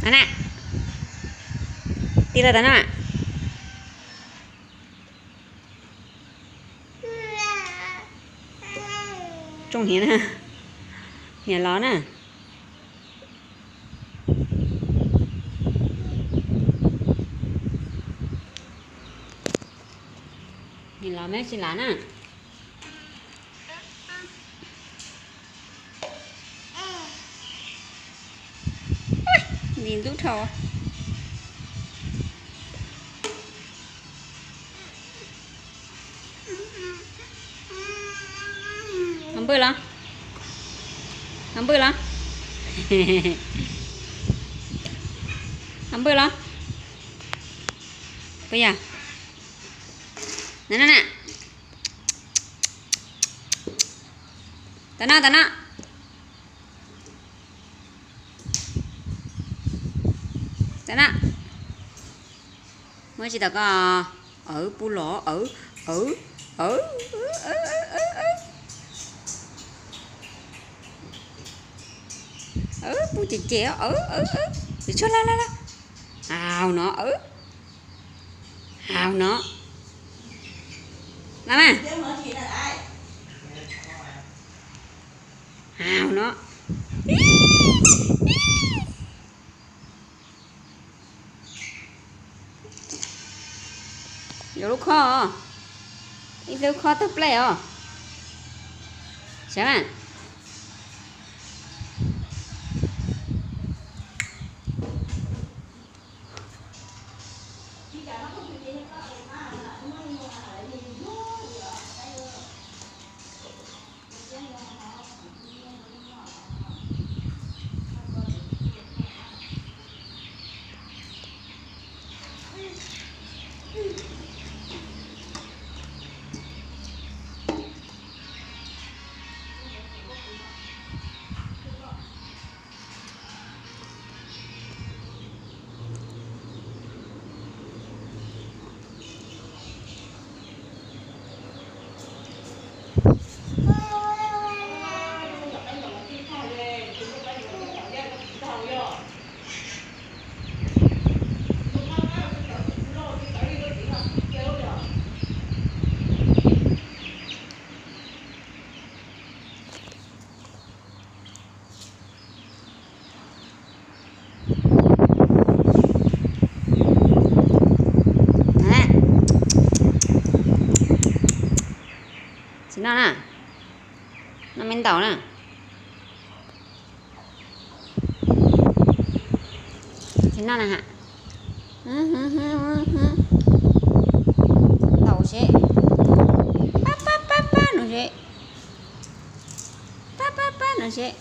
Na na, tig los tau na. Tsoo hniav na, hniav los na. Hniav los me tsis lav na. Ntxub dhau. Ho npwj los? Ho npwj los? Ho npwj los? Puas yog? Na na na. Tau no, tau no. Tau no. Muab tsis tau koj. Awv, pub los awv, awv, awv, awv, pub ces ces, awv, awv, awv, tsis tshua laj laj laj. Hau no, awv, hau no. Laj mas. Hau no. Yuav lub khob, ib lub khob tawg plej os. Sav mas. Tsis noj na, noj me ntaus na. Tsis noj na ha. Ntaus seb. Pab pab pab pab no seb. Pab pab pab no seb.